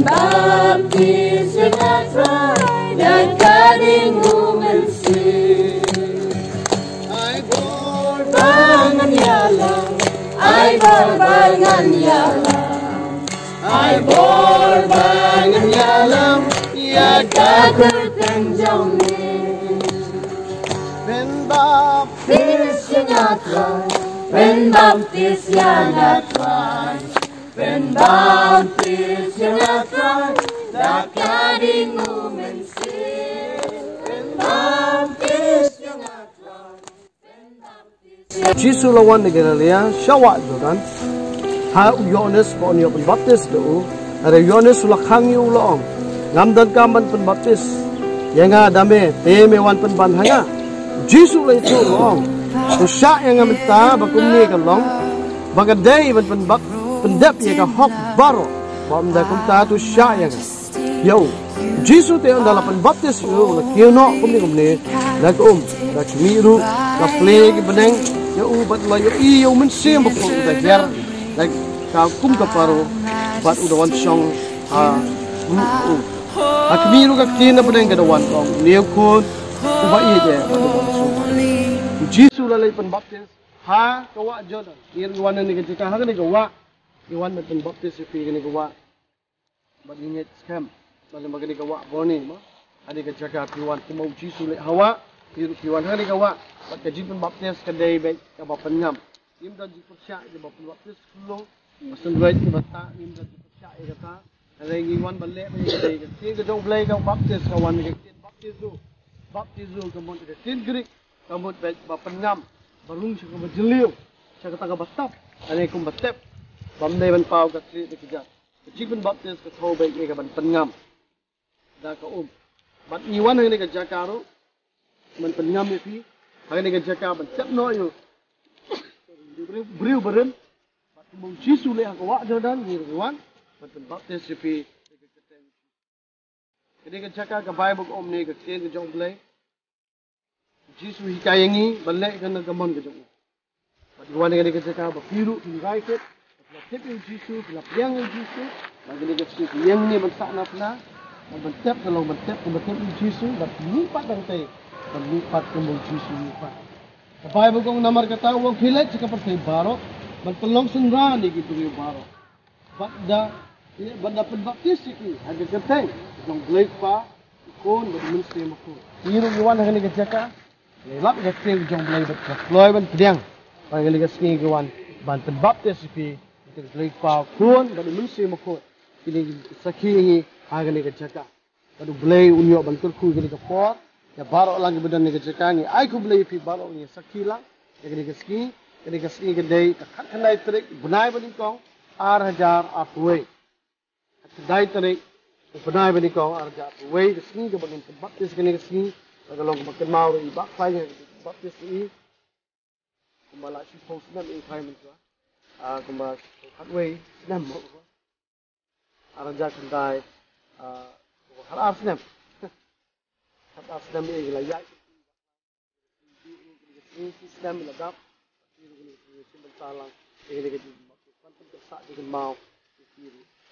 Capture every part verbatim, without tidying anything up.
Baptis ïa nga Trai da ka ding u Mynsiem. Ai bor ba ngan ïalam, ai bor ba ngan ïalam, ai bor ba ngan ïalam ïa ka kyrteng jong me. Pynbaptis ïa nga Trai, pynbaptis ïa nga Trai. Pynbaptis ïa nga Trai da ka ding u Mynsiem. Pynbaptis ïa nga Trai. Jisu la wan na Galilea sha wah Jordan ha u Ïoannis ba un ïoh pynbaptis da u. Hynrei u Ïoannis u la khang ïa u, u la ong, ngam donkam ban pynbaptis ïa nga da me, te me wan pynban ha nga. U Jisu u la ïathuh, u la ong, to shah ïa nga mynta ba kumne ka long ba ka dei ban pynbap pyndep ïa ka hok baroh. Ba ym da kumta, to shah ïa nga. Ïa u Jisu te ynda la pynbaptis ïa u, u la kiew noh kumne kumne na ka um. Da khmih ruh la plie ki bneng ïa u bad la ïohi ïa u Mynsiem Bakhuid u da hiar da ka kum ka paro bad u da wan shong ha ruh u. Ha khmih ruh ka ktien na bneng ka da wan, ka ong, une u khun uba ïeit eh bad uba sngewbha. U Jisu la leit pynbaptis ha ka wah Jordan. Ngi ruh ngi wan ha kane ka jaka, ha kane ka wah ngi wan ban pynbaptis ïa phi, kane ka wah. Bad ngi ngeit skhem ba lem ba kane ka wah bor ne mo, ha kane ka jaka phi wan kumba u Jisu leit ha wah, phi ruh phi wan ha kane ka wah. Bad ka jingpynbaptis ka dei beit kaba pynngam. Ngim don jingpyrshah ïa kiba pynbaptis khlong, ba sngewbha kiba tah, ngim don jingpyrshah ïa kata. Hynrei ngi wan ban leh ba ïa ka dei ka ktien ka jong U Blei ka baptis, ka wan ka ktien baptizo. Baptizo ka mut ka ktien Greek, ka mut beit ba pynngam, ba rung sha kaba jylliew, sha kata kaba tap, hynrei kumba tep, bym dei ban paw ka khlieh da ka jar. Ka jingpynbaptis ka thew beit ïa ka ban pynngam da ka um. Bad ngi wan ha kane ka jaka ruh ban pynngam ïa phi ha kane ka jaka ban tep noh ïa u briew, briew barim. Bad kumba u Jisu leh ha ka wah Jordan, ngi ruh ngi wan ban pynbaptis ïa phi. Kane ka jaka ka Baibl ka ong ne ka ktien ka jong U Blei, Jisu hikai ïa ngi ban leh kane ka mon ka jong u. Bad ngi wan ïa kane ka jaka ba phi ruh phin rai kit, ba phi la tip ïa u Jisu, phi la pdiang ïa u Jisu. Bad kane ka sngi ka ïeng ne ban sah na phna, ban, ban tep, ka long ban tep, ban tep ïa u Jisu, bad phin mih pat dang tei, ban mih pat kumba u Jisu mih pat. Ka Baibl ka ong namar kata u ong phi leit sha ka pyrthei baroh ban pynlong synran ïa ki briew baroh. Bad da, bad da pynbaptis ïa ki ha ka kyrteng jong U Blei Kpa, U Khun bad U Mynsiem Bakhuid. Ngi ruh ngi wan ha kane ka jaka, ngi lap ïa ka ktien jong U Blei bad ka kloi ban pdiang. Bad ha kane ka sngi ngi wan ban pynbaptis ïa phi ha ka kyrteng U Blei Kpa, U Khun bad U Mynsiem Bakhuid. Kine ki sakhi ïa ngi ha kane ka jaka. Bad U Blei un ïoh ban kyrkhu ïa kane ka por. Ïa baroh lang kiba don ha kane ka jaka, ngi ai khublei ïa phi baroh, ngi sakhi lang ïa kane ka sngi. Kane ka sngi ka dei ka khatkhyndai tarik u bnai ba nyngkong, ar hajar arphew wei. Khatkhyndai tarik u bnai ba nyngkong, ar hajar arphew wei, ka sngi kaba ngin pynbaptis, kane ka sngi. Bad ka long kaba kynmaw ruh i Bah Khlaiñ ha ka jingbaptis jong i. Kumba la shiphew snem i Khlaiñ mynta. Ah, kumba khatwei snem mo. Ar hajar khyndai, ah, kumba khatar snem. Khatar snem i la ïaid. Shi snem i la dap.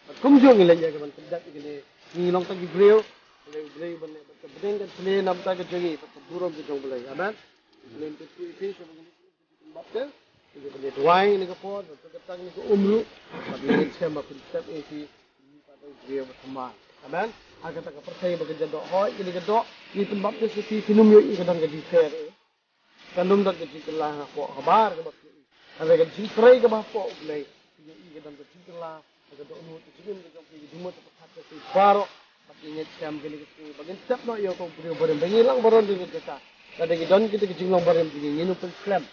Bad kumjuh ngi leit ïa ka ban pyndep ïa kane, ngi long tang ki briew, U Blei, U Blei ban leh bad ka bneng kan pynlong na bynta ka jong ngi bad ka burom ka jong U Blei. Amen. U Blei un kyrkhu ïa phi sha ba ngin baptis. Ngi ban ïa duwai ïa kane ka por, ban pynkyrteng ïa kane ka um ruh. Bad ngi ngeit skhem ba phin step ïa phi, phin mih pat da u briew ba thymmai. Amen. Ha kata ka pyrthei ba ka jingdoh hoi, ïa kane ka doh, ngi pynbaptis ïa phi, phin ym ïohi ka don ka jingpher. Kan ym don ka jingkylla hapoh kaba ar kaba phi ïohi. Hynrei ka jingtrei kaba hapoh U Blei, phi ïohi ka don ka jingkylla ha ka dohnud ka jingim ka jong phi, ka jingmut ka pyrkhat ka phi baroh. Bad ngi ngeit skhem kane ka sngi ba ngin tep noh ïa u briew barim, ba ngi lang baroh ruh ka jaka. Lada ngi don kita ki jinglong barim jong ngi, ngin ym pynkhlem.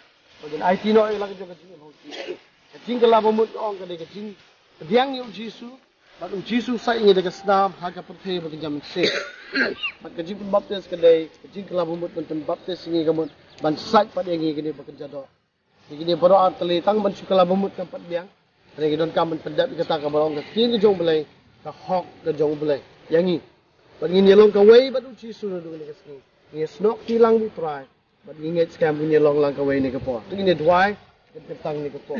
Ba ngin aiti noh ïa la ka jong ka jingim ha U Jisu. Ka jingkylla ba mut ka ong ka dei ka jingpdiang ïa U Jisu. Bad U Jisu u sait ïa ngi da ka snam ha ka pyrthei ba kynja mynsiem. Bad ka jingpynbaptis ka dei ka jingkylla ba mut ban pynbaptis ïa ngi, ka mut ban sait pat ïa ngi kane ba kynja doh. Ïa kine baroh ar tylli tang ban shu kylla ba mut kam pat biang. Hynrei ngi donkam ban pyndep ïa kata kaba long ka ktien ka jong U Blei, ka hok ka jong U Blei ïa ngi. Bad ngin ïalong kawei bad U Jisu naduh kane ka sngi. Ngin ïasnoh kti lang bad U Trai. Bad ngi ngeit skhem ba ngin ïalong lang kawei kane ka por. Te ngin ïa duwai, ngin kyrteng kane ka por.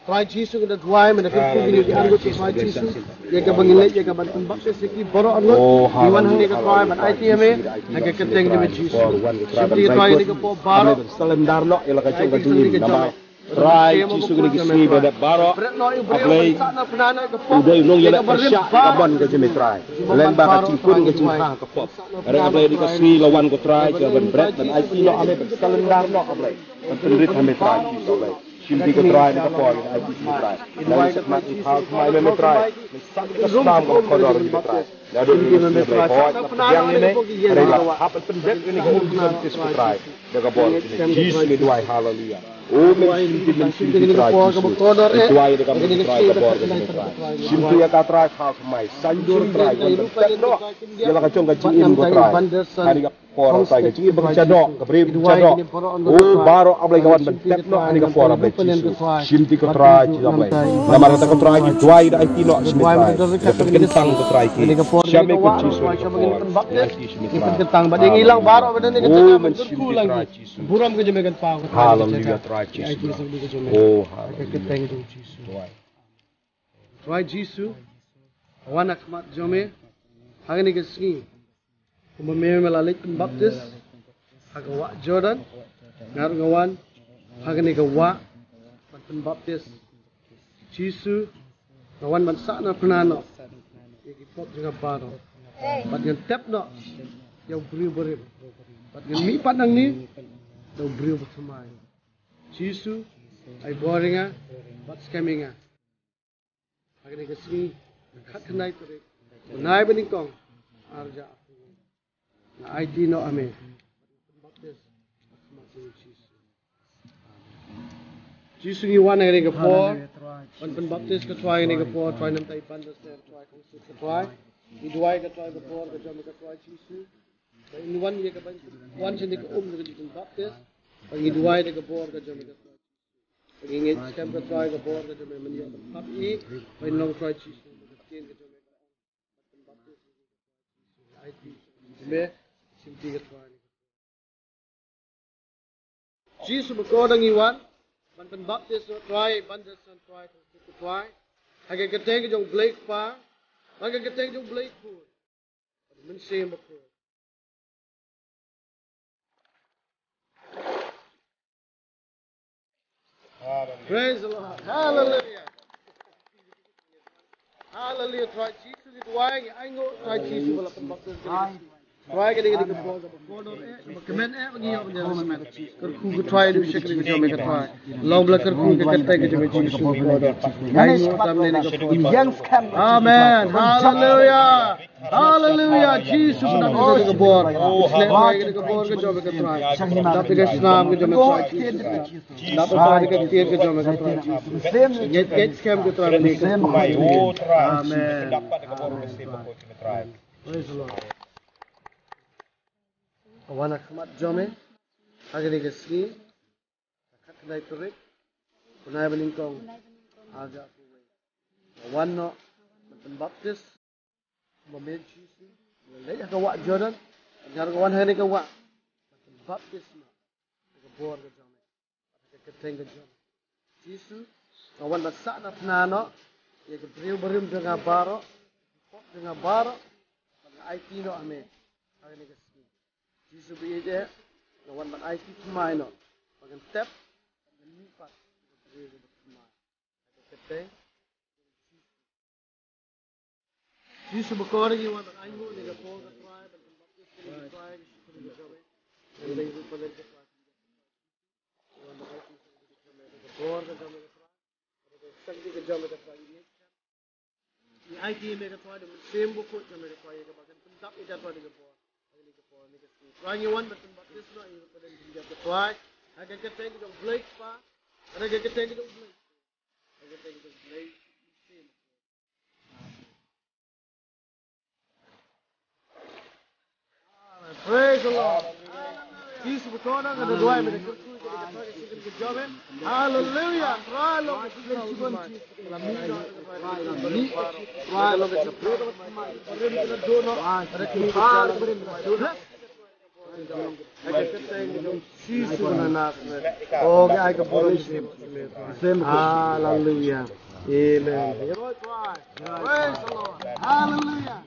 Trai Jisu, ngi da duwai mynta ka kyrteng jong ngi, Trai Jisu, ïa kaba ngi leit, ïa ka ban pynbaptis ïa ki baroh arngut. Ngi wan hangne ko Trai ban aiti ïa me ha ka kyrteng jong me Jisu. Shim ïa ki Trai ïa kane ka por baroh. Surrender noh ïa la ka jong ka jingim namar Trai Jisu, kine ki sngi ba dep baroh, A Blei, u dei u nongïaleh pyrshah ïa ka mon ka jong me Trai. Lyngba ka jingpun ka jingkha ka pop. Hynrei A Blei, kane ka sngi la wan ko Trai, ka ban bret ban aiti noh ha me, ban surrender noh A Blei. Ban pynrit ha me Trai Jisu A Blei. Shim ïa ki ko Trai ha kane ka por, aiti ïa me Trai. Ngi sa khmat ngi phai thymmai ïa me Trai. Ngi sa khmat ka snam kaba kordor ïa me Trai. Naduh mynne Blei, hooid na pdiang ïa me, hynrei la hap ban pyndep ïa kane ka um jingpynbaptis ko Trai. Da ka bor jong me Jisu ngi duwai, haleluya. O men shim ti, men shim ti Trai Jisu. Ngi duwai da ka bor jong me Trai, ka bor jong me Trai. Shim ti ïa ka Trai, phai thymmai, saiñdur Trai, wan ban tep noh ïa la ka jong ka jingim ko Trai. Kane ka por Trai, ka jingim ba ka shadoh, ka briew ba ka shadoh. O baroh A Blei, ka wan ban tep noh ha kane ka por A Blei Jisu. Shim ti ko Trai Jisu A Blei. Namar kata ko Trai ngi duwai da aiti noh sha me Trai. Da pynkyntang ko Trai ki sha me ko Jisu ha kane ka por. Ngi aiti sha me Trai. Kyntang bad ïa ngi lang baroh ba don ha kane ka por. O men shim ti Trai Jisu. Burom ka jong me kan paw ko Trai. Haleluya Trai Jisu. O haleluya. Ka kyrteng jong Jisu. Trai Jisu, wan ha khmat jong me ha kane ka sngi. Kumba me me la leit pynbaptis ha ka wah Jordan, nga ruh nga wan ha kane ka wah ban pynbaptis. Jisu, nga wan ban sahnarphna noh ïa ki pop jong nga baroh. Bad ngan tep noh ïa u briew barim. Bad ngan mihpat nangne da u briew bathymmai. Jisu, ai bor ïa nga bad skhem ïa nga. Ha kane ka sngi, khatkhyndai tarik u bnai ba nyngkong, ar hajar arphew wei. Nga aiti noh ha me. Baptis ha khmat jong u Jisu. Jisu, ngi wan ha kane ka por ban pynbaptis ko Trai, ha kane ka por Trai, namar i ban da sner Trai, kong sut ko Trai. Ngi duwai ko Trai, ka por ka jong me ko Trai Jisu. Ba in wan ïa ka ban wan sha kane ka um jong ka jingpynbaptis. Ba ngi duwai da ka bor ka jong me ko Trai. Ba ngi ngeit skhem ko Trai ka bor ka jong me, men ïoh ban pap ïa i, ba in long Trai Jisu ka ktien ka jong me ka ong ban pynbaptis ïa ngi ko Trai Jisu. Ngi aiti ïa me, shim ti ko Trai. Jisu, bakordor ngi wan ban pynbaptis ko Trai, ban da sner Trai, kong sut ko Trai. Ha ka kyrteng ka jong u Blei Kpa, ha ka kyrteng ka jong u Blei Khun. Mynsiem Bakhuid. Praise the Lord. Hallelujah. Hallelujah. Trai Jisu, ngi duwai, ngi ainguh Trai Jisu ba la pynbaptis. Trai, ka dei ka dei ka por kaba kordor eh, kaba kmen eh ba ngi ïoh ban ïasyrdoh. Kyrkhu ko Trai, ïa u shakri ka jong me ko Trai. Long ba la kyrkhu ha ka kyrteng ka jong me Jisu ba kordor. Ngi ainguh tam ha kane ka por. Amen. Hallelujah. Hallelujah. Jisu, pynap ïa ka bor. Pynslem ïa ka bor ka jong me ko Trai. Pynap ïa ka snam ka jong me Trai Jisu. Pynap ïa ka ktien ka jong me ko Trai Jisu. Ngeit, ngeit skhem ko Trai. Amen. Praise the Lord. Nga wan ha khmat jong me ha kane ka sngi, ka khatkhyndai tarik u bnai ba nyngkong, ar hajar arphew wei. Nga wan noh ban pynbaptis. Kumba me Jisu u la leit ha ka wah Jordan, nga ruh nga wan ha kane ka wah ban pynbaptis noh da ka bor ka jong me. Ka kyrteng ka jong Jisu, nga wan ban sahnarphna noh ïa ki briew barim jong nga baroh, ki pop jong nga baroh, bad nga aiti noh ha me ha kane ka sngi. Jisu ba ïeit eh, nga wan ban aiti thymmai noh ba ngan tep, ba ngan mihpat ïa ki briew kiba thymmai. Ha ka kyrteng Jisu. Jisu bakordor, ngi wan ban ainguh ïa ka por ko Trai ban pynbaptis ïa ka Trai, ka shakri ka jong me. Ngan dei ruh ban len ko Trai. Ngi wan ban ainguh ïa ka por ka jong me ko Trai. Ka shakri ka jong me ko Trai. Ngi aiti ïa me ko Trai, da u Mynsiem Bakhuid jong me ko Trai, ïa kaba kan pyndap ïa ka Trai ïa ka por. Ïa ka por ïa ka sngi. Trai, ngi wan ban pynbaptis noh, ngi ruh ban len jingïap ko Trai. Ha ka kyrteng ka jong u Blei Kpa. Ha ka kyrteng ka jong u Blei. Ha ka kyrteng ka jong u Blei. Praise the Lord. Jisu bakordor, nga da duwai mynta ka kyrkhu ka jong me. Hallelujah. Trai long ka kyrkhu. Bless Jisu na Nazareth. Oh, ka ai ka burom. Hallelujah. Amen. Praise the Lord. Hallelujah.